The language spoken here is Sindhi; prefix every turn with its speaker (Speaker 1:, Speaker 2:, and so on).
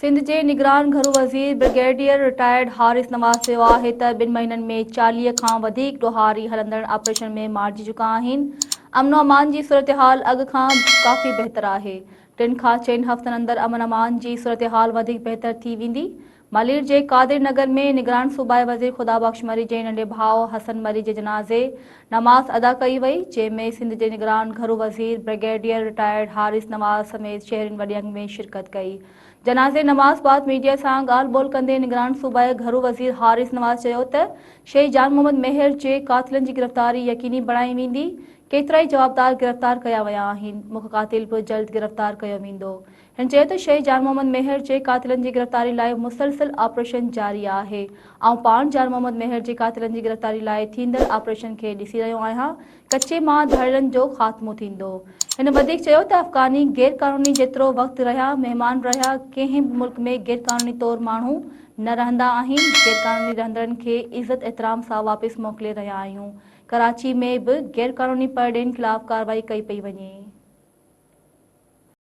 Speaker 1: سنڌ جي نگران گهرو وزير برگيڊيئر رٽائرڊ حارث نواز چيو آهي ته ٻن مهينن ۾ 40 کان وڌيڪ ڏوهاري هلندڙ آپريشن ۾ مارجي چڪا آهن، امن و امان جي صورتحال اڳ کان ڪافي بهتر آهي، ٽن کان چئن هفتن اندر امن امان جي صورتحال وڌيڪ بهتر ٿي ويندي. ملير جي قادر نگر ۾ نگران صوبائي وزير خدا بخش مري جي ننڍي ڀاء حسن مري جي جنازي نماز ادا ڪئي وئي، جنهن ۾ سنڌ جي نگران گهرو وزير برگيڊيئر رٽائرڊ حارث نواز سميت شهرين وڏي انگ ۾ شرڪت ڪئي. جنازي نماز بعد ميڊيا سان ڳالهه ٻولهه ڪندي نگران صوبائي گهرو وزير حارث نواز چيو ته شهيد جان محمد مهر جي قاتلن جي گرفتاري يقيني بڻائي ويندي، ڪيترائي جوابدار گرفتار ڪيا ويا آهن، مک قاتل به جلد گرفتار ڪيو ويندو. هن چيو ته شهيد جان محمد مهر جي قاتلن جي گرفتاري لاء مسلسل آپريشن جاري آهي، آئون پاڻ جان محمد مهر جي قاتلن جي گرفتاري لاء ٿيندڙ آپريشن کي ڏسي رهيو آهيان، ڪچي مان ڌاڙيلن جو خاتمو ٿيندو. هن وڌيڪ چيو ته افغاني غير قانوني جيترو وقت رهيا مهمان رهيا، ڪنهن به ملڪ ۾ غير قانوني طور ماڻهو نه رهندا آهن، غير قانوني رهندڙن کي عزت احترام سان واپس موڪلي رهيا آهيون، ڪراچي ۾ به غير قانوني پرڏيهين خلاف ڪارروائي ڪئي پئي وڃي.